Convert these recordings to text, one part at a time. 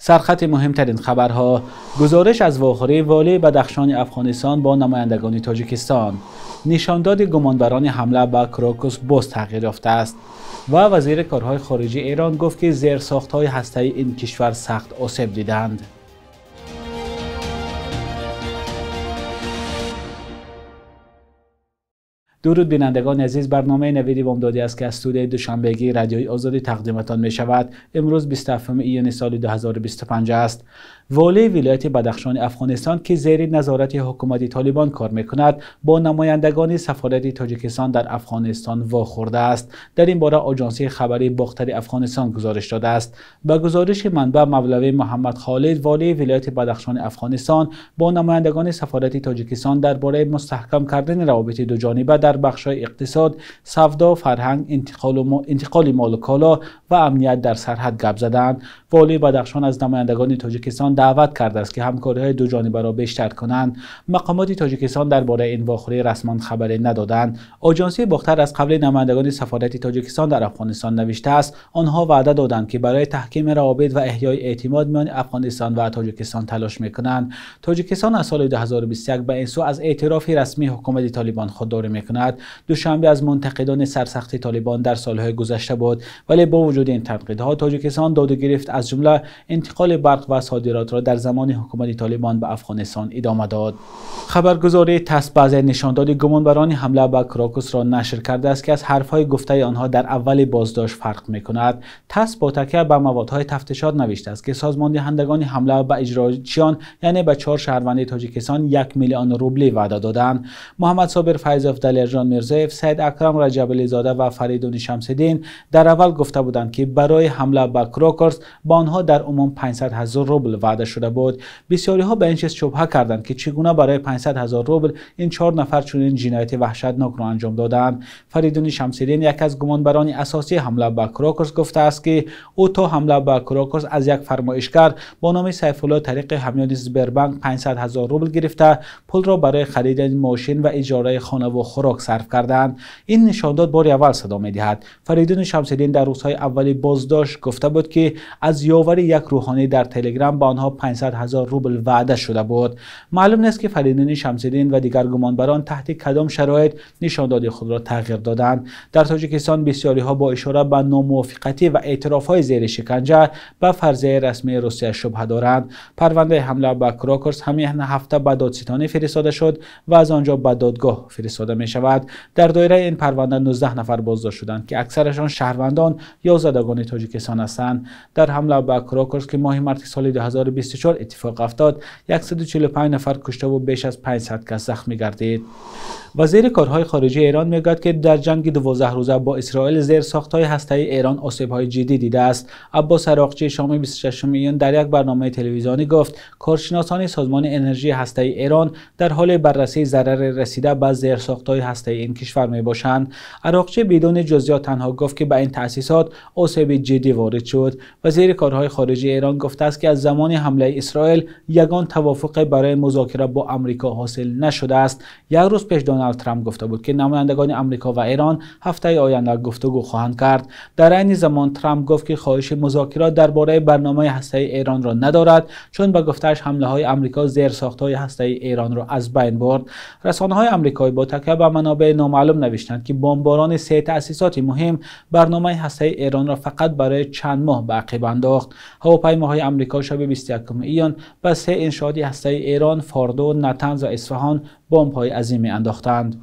Сархати муҳимтарин хабарҳо: гузориш аз вохӯрии волии Бадахшони Афғонистон бо намояндагони Тоҷикистон, нишондоди гумонбарони ҳамла ба Крокус боз тағйир ёфтааст ва вазири корҳои хориҷии Эрон гуфт, ки зерсохтҳои ҳастаии ин кишвар сахт осеб дидаанд. Дуруд бинандагони азиз, барномаи Навиди Бомдодӣ аст, ки аз студияи Душанбегии Радиои Озодӣ тақдиматон мешавад. Имрӯз 27 июни соли 2025 аст. Волии вилояти Бадахшони Афғонистон, ки зери назорати ҳукумати Толибон кор мекунад, бо намояндагони сафорати Тоҷикистон дар Афғонистон вохӯрдааст. Дар ин бора Оҷонсии хабарии Бохтари Афғонистон гузориш додааст. Ба гузориши манбаъ, Мавлавӣ Муҳаммад Холид, волии вилояти Бадахшони Афғонистон, бо намояндагони сафорати Тоҷикистон дар бораи мустаҳкам кардани равобити дуҷониба дар бахшҳои иқтисод, савдо, фарҳанг, интиқоли молу коло ва амният дар сарҳад гап задаанд. Волии Бадахшон аз намояндагони Тоҷикистон даъват кардааст, ки ҳамкориҳои дуҷонибаро бештар кунанд. Мақомоти Тоҷикистон дар бораи ин вохӯрӣ расман хабаре надоданд. Оҷонсии Бохтар аз қабли намояндагони сафорати Тоҷикистон дар Афғонистон навиштааст, онҳо ваъда доданд, ки барои таҳкими равобит ва эҳёи эътимод миёни Афғонистон ва Тоҷикистон талош мекунанд. Тоҷикистон аз соли 2021 ба ин сӯ аз эътирофи расмии ҳукумати Толибон худдорӣ мекунад. Душанбе аз мунтақидони сарсахти Толибон дар солҳои гузашта буд, вале бо вуҷуди ин танқидҳо Тоҷикистон доду гирифт, аз ҷумла интиқоли барқ ва содиротро дар замони ҳукумати Толибон ба Афғонистон идома дод. Хабаргузории ТАСС баъзе нишондоди гумонбарони ҳамла ба Крокусро нашр кардааст, ки аз ҳарфҳои гуфтаи онҳо дар аввали боздошт фарқ мекунад. ТАСС бо такя ба маводҳои тафтишот навиштааст, ки созмондиҳандагони ҳамла ба иҷрочиён, яъне ба 4 шаҳрванди Тоҷикистон 1 миллион рубли ваъда доданд. Муҳаммад Собир Файзов, Далерҷон Мирзоев, Саид Акрам Раҷабализода ва Фаридун Шамсиддин дар аввал гуфта буданд, ки барои ҳамла ба Крокус ба онҳо дар умум 500 ҳазор рубл ваъда шуда буд. Бисёриҳо ба ин чиз шубҳа карданд, ки чӣ гуна барои 500 ҳазор рубл ин 4 нафар чунин ҷинояти ваҳшатнокро анҷом доданд. Фаридун Шамсиддин, яке аз гумонбарони асосии ҳамла ба Крокус, гуфтааст, ки ӯ то ҳамла ба Крокус аз як фармоишгар бо номи Сайфулло тариқи ҳамёни Сбербанк 500 ҳазор рубл гирифта, пулро барои харидани мошин ва иҷораи хона ва хӯрок сарф карданд. Ин нишондод бори аввал садо медиҳад. Фаридун Шамсиддин дар рӯзҳои аввали боздошт гуфта буд, ки аз ёвари як рӯҳонӣ дар Телеграм ба онҳо 500 ҳазор рубл ваъда шуда буд. Маълум нест, ки Фаридун Шамсиддин ва дигар гумонбарон таҳти кадом шароит нишондоди худро тағйир доданд. Дар Тоҷикистон бисёриҳо бо ишора ба номувофиқатӣ ва эътирофҳои зери шиканҷа ба фарзияи расмии Русия шубҳа доранд. Парвандаи ҳамла ба Крокус ҳамин ҳафта ба додситонӣ фиристода шуд ва аз он ҷо ба додгоҳ фиристода мешавад. Дар доираи ин парванда 19 нафар боздошт шуданд, ки аксарашон шаҳрвандон ё задагони Тоҷикистон ҳастанд. Дар ҳамла ба Крокус, ки моҳи марти соли 2024 иттифоқ афтод, 145 нафар кушта ва беш аз 500 кас захмӣ гардид. Вазири корҳои хориҷии Эрон мегӯяд, ки дар ҷанги 12 рӯза бо Исроил зерсохтҳои ҳастаии Эрон осебҳои ҷиддӣ дидааст. Аббос Арақчӣ шоми 26 июн дар як барномаи телевизионӣ гуфт, коршиносони созмони энергияи ҳастаии Эрон дар ҳоли баррасии зарари расида ба зерсохтҳои ҳастаии ин кишвар мебошанд. Арақчӣ бидуни ҷузъиёт танҳо гуфт, ки ба ин таъсисот осеби ҷиддӣ ворид шуд. Вазири корҳои хориҷии Эрон гуфтааст, ки аз замони ҳамлаи Исроил ягон тавофуқе барои музокира бо Амрико ҳосил нашудааст. Як рӯз пеш Доналд Трамп гуфта буд, ки намояндагони Амрико ва Эрон ҳафтаи оянда гуфтугӯ хоҳанд кард. Дар айни замон Трамп гуфт, ки хоҳиши музокирот дар бораи барномаи ҳастаии Эронро надорад, чун ба гуфтааш ҳамлаҳои Амрико зерсохтҳои ҳастаии Эронро аз байн бурд. Расонаҳои амрикоӣ бо такя ба манобеи номаълум навиштанд, ки бомборони 3 таъсисоти муҳим барномаи ҳастаии Эронро фақат барои чанд моҳ ба ақиб андохт. Ҳавопаймоҳои Амрико шаби 21 июн ба 3 иншооти ҳастаии Эрон, Фордо, Натанз ва Исфаҳон бомбҳои азиме андохтанд.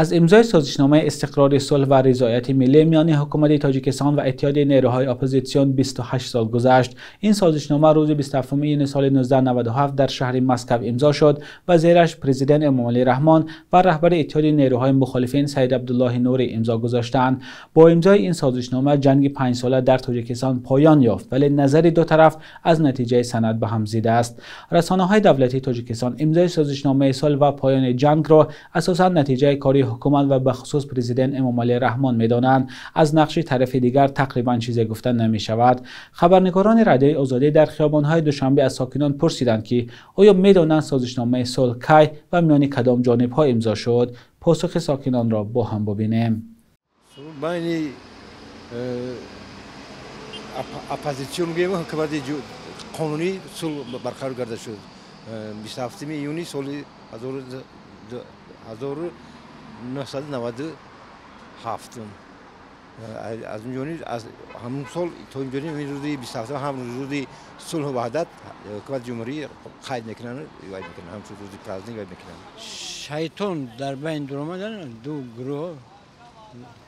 Аз имзои созишномаи истиқрори сулҳ ва ризояти миллӣ миёни ҳукумати Тоҷикистон ва иттиҳоди нерӯҳои оппозитсион 28 сол гузашт. Ин созишнома рӯзи 27 июни соли 1997 дар шаҳри Москва имзо шуд ва зераш президент Эмомалӣ Раҳмон ва раҳбари иттиҳоди нерӯҳои мухолифин Саид Абдуллоҳи Нурӣ имзо гузоштанд. Бо имзои ин созишнома ҷанги 5 сола дар Тоҷикистон поён ёфт, вале назари ду тараф аз натиҷаи санад ба ҳам зида аст. Расонаҳои давлатии Тоҷикистон имзои созишномаи сулҳ ва поёни ҷангро асосан натиҷаи кори ҳукумат ва бахусус президент Эмомалӣ Раҳмон медонанд. Аз нақши тарафи дигар тақрибан чизе гуфта намешавад. Хабарнигорони Радиои Озодӣ дар хиёбонҳои Душанбе аз сокинон пурсиданд, ки оё медонанд созишномаи сулҳ кай ва миёни кадом ҷонибҳо имзо шуд. Посухи сокинонро бо ҳам бубинем. Байни оппозитсион гӯем, ҳукумати қонунӣ сулҳ барқарор гарда шуд. 27 июни соли 1997. Аз он ҷониб аз ҳамон сол то ин ҷониб ин рӯзи 27 ҳам рӯзи сулҳу ваҳдат ҳукумати ҷумҳурӣ қайд мекунанд, вай мекунанд, ҳамчун рӯзи праздник вай мекунанд. Шайтон дар байн дуромадан, ду гурӯҳ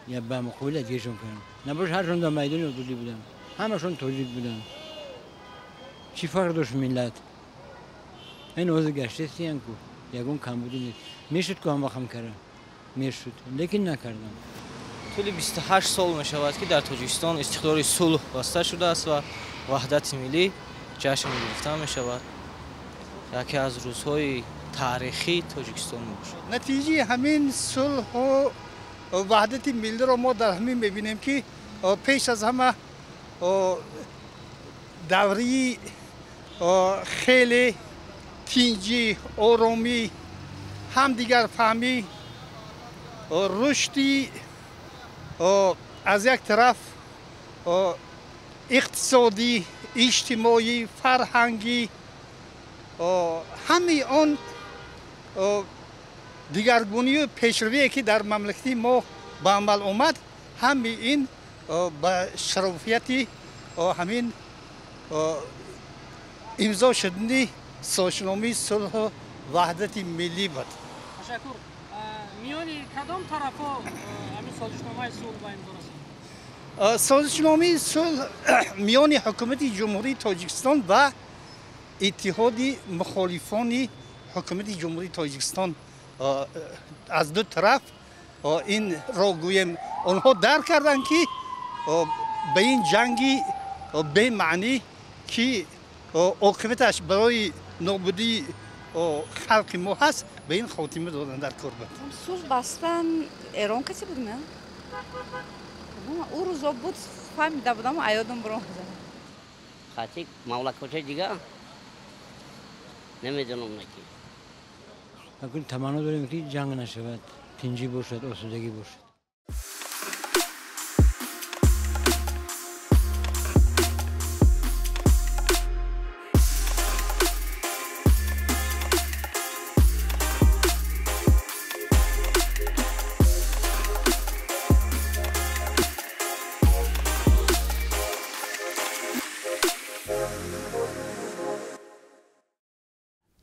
я ба муқобила гиршон карданд. Набош ҳаршон дар майдони озодӣ буданд, ҳамашон тоҷик буданд. Чӣ фарқ дошт миллат? Ин ҳозир гаштестиян ку, ягон камбудӣ нест. Мешуд ку ҳамвақт кара, мешуд, лекин накардам. Тӯли 28 сол мешавад, ки дар Тоҷикистон истиқлоли сулҳ баста шудааст ва ваҳдати миллӣ ҷашн гирифта мешавад. Яке аз рӯзҳои таърихии Тоҷикистон мебошад. Натиҷаи ҳамин сулҳу ваҳдати миллиро мо дар ҳамин мебинем, ки пеш аз ҳама давраи хеле тинҷӣ, оромӣ, ҳамдигарфаҳмӣ, рушди аз як тараф иқтисодӣ, иҷтимоӣ, фарҳангӣ, ҳамаи он дигаргунию пешравие, ки дар мамлакати мо ба амал омад, ҳамаи ин ба шарофияти ҳамин имзо шудани созишномаи сулҳу ваҳдати миллӣ буд. Ташаккур. Миёни кадом тарафҳо ҳамин созишномаи сулҳ ба имзо расид? Созишномаи сулҳ миёни ҳукумати Ҷумҳурии Тоҷикистон ва иттиҳоди мухолифони ҳукумати Ҷумҳурии Тоҷикистон аз ду тараф инро гӯем, онҳо дарк карданд, ки ба ин ҷанги бемаънӣ, ки оқибаташ барои нобудии халқи мо ҳаст, ба ин хотима додан дар кор буд. Сулҳ бастан Эрон касе буд, на? Ӯ рӯзо буд, фаҳмида будам, аёдам буром. Хати мамлакатҳои дига намедонам наки. Акун таманно дорем, ки ҷанг нашавад, тинҷӣ бошад, осудагӣ бошад.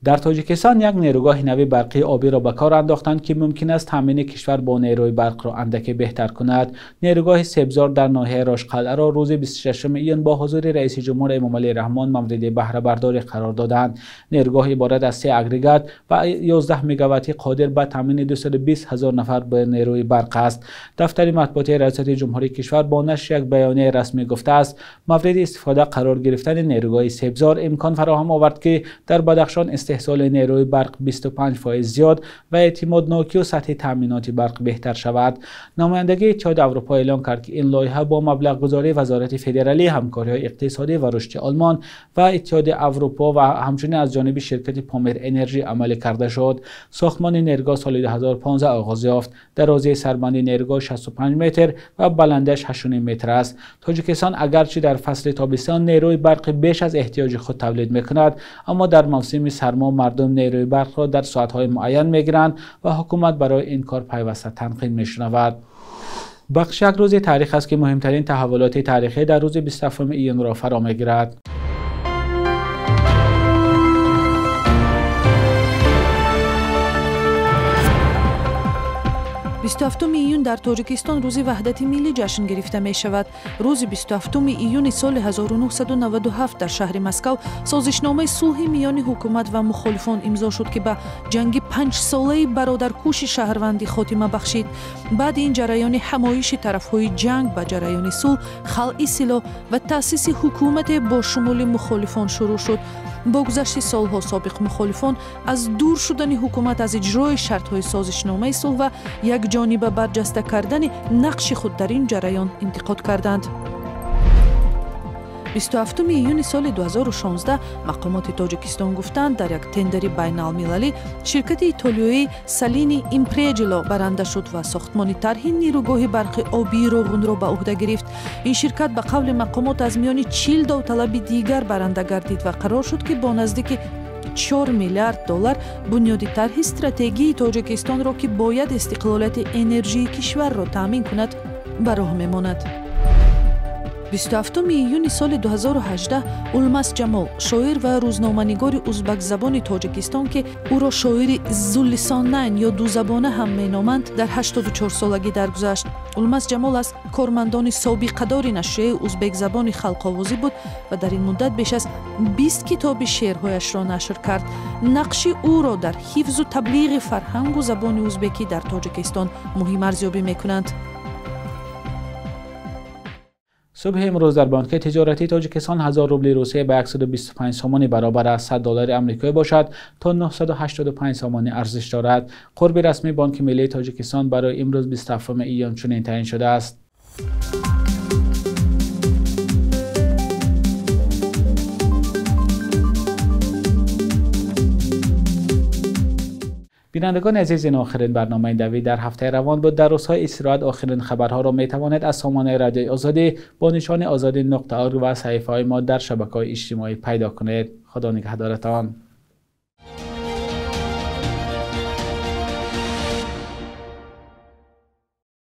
Дар Тоҷикистон як нерӯгоҳи нави барқии обиро ба кор андохтанд, ки мумкин аст таъмини кишвар бо нерӯи барқро андаке беҳтар кунад. Нерӯгоҳи Себзор дар ноҳияи Рошқалъаро рӯзи 26 июн бо ҳузури раиси ҷумҳур Эмомалӣ Раҳмон мавриди баҳрабардорӣ қарор доданд. Нерӯгоҳ иборат аз се агрегат ва 11 мегаватти қодир ба таъмини 220 ҳазор нафар ба нерӯи барқ аст. Дафтари матбуотии раёсати ҷумҳурии кишвар бо нашри як баёнияи расмӣ гуфтааст, мавриди истифода қарор гирифтани нерӯгоҳи Себзор имкон фароҳам овард, ки дар Бадахшон истеҳсоли нерӯи барқ 25% зиёд ва эътимоднокию сатҳи таъминоти барқ беҳтар шавад. Намояндагии Иттиҳоди Аврупо эълон кард, ки ин лоиҳа бо маблағгузории Вазорати федералии ҳамкориҳои иқтисодӣ ва рушди Олмон ва Иттиҳоди Аврупо ва ҳамчунин аз ҷониби ширкати Помир Энержи амалӣ карда шуд. Сохтмони нерӯгоҳ соли 2015 оғоз ёфт. Дарозии сарбанди нерӯгоҳ 65 метр ва баландиаш 8,5 метр аст. Тоҷикистон агарчи дар фасли тобистон нерӯи барқи беш аз эҳтиёҷи худ тавлид мекунад, аммо дар мавсими сармо мардум нерӯи барқро дар соатҳои муайян мегиранд ва ҳукумат барои ин кор пайваста танқид мешунавад. Бахши як рӯзи таърих аст, ки муҳимтарин таҳаввулоти таърихӣ дар рӯзи 27 июнро фаро мегирад. 27 июн дар Тоҷикистон рӯзи ваҳдати миллӣ ҷашн гирифта мешавад. Рӯзи 27 июни соли 1997 дар шаҳри Москав созишномаи сулҳи миёни ҳукумат ва мухолифон имзо шуд, ки ба ҷанги панҷсолаи бародаркуши шаҳрвандӣ хотима бахшид. Баъди ин ҷараёни ҳамоиши тарафҳои ҷанг ба ҷараёни сулҳ, халъи силоҳ ва таъсиси ҳукумате бо шумули мухолифон шурӯъ шуд. Бо гузашти солҳо собиқ мухолифон аз дур шудани ҳукумат аз иҷрои шартҳои созишномаи сулҳ ва якҷониба барҷаста кардани нақши худ дар ин ҷараён интиқод карданд. 27 июни соли 2016 мақомоти Тоҷикистон гуфтанд, дар як тендери байналмилалӣ ширкати итолиёии Салини Импреҷило баранда шуд ва сохтмони тарҳи нерӯгоҳи барқи обии Роғунро ба ӯҳда гирифт. Ин ширкат ба қавли мақомот аз миёни 40 довталаби дигар баранда гардид ва қарор шуд, ки бо наздики 4 миллиард доллар бунёди тарҳи стратегии Тоҷикистонро, ки бояд истиқлолияти энержии кишварро таъмин кунад, ба роҳ мемонад. 27 июни соли 2018 Улмас Ҷамол, шоир ва рӯзноманигори узбакзабони Тоҷикистон, ки ӯро шоири зуллисонайн ё дузабона ҳам меноманд, дар 84 солагӣ даргузашт. Улмас Ҷамол аз кормандони собиқадори нашрияи узбекзабони Халқовозӣ буд ва дар ин муддат беш аз 20 китоби шеърҳояшро нашр кард. Нақши ӯро дар ҳифзу таблиғи фарҳангу забони узбекӣ дар Тоҷикистон муҳим арзёбӣ мекунанд. Субҳи имрӯз дар бонки тиҷоратии Тоҷикистон 1000 рубли Русия ба 125 сомонӣ баробар аст. 100 доллари амрикоӣ бошад то 985 сомонӣ арзиш дорад. Қурби расмии Бонки миллии Тоҷикистон барои имрӯз 27 июн чунин таъин шудааст. Бинандагони азиз, ин охирин барномаи Давид дар ҳафтаи равон буд. Дар рӯзҳои истироҳат охирин хабарҳоро метавонед аз сомонаи Радиои Озодӣ бо нишони озодӣ.org ва саҳифаҳои мо дар шабакаҳои иҷтимоӣ пайдо кунед. Худо нигаҳдоратон.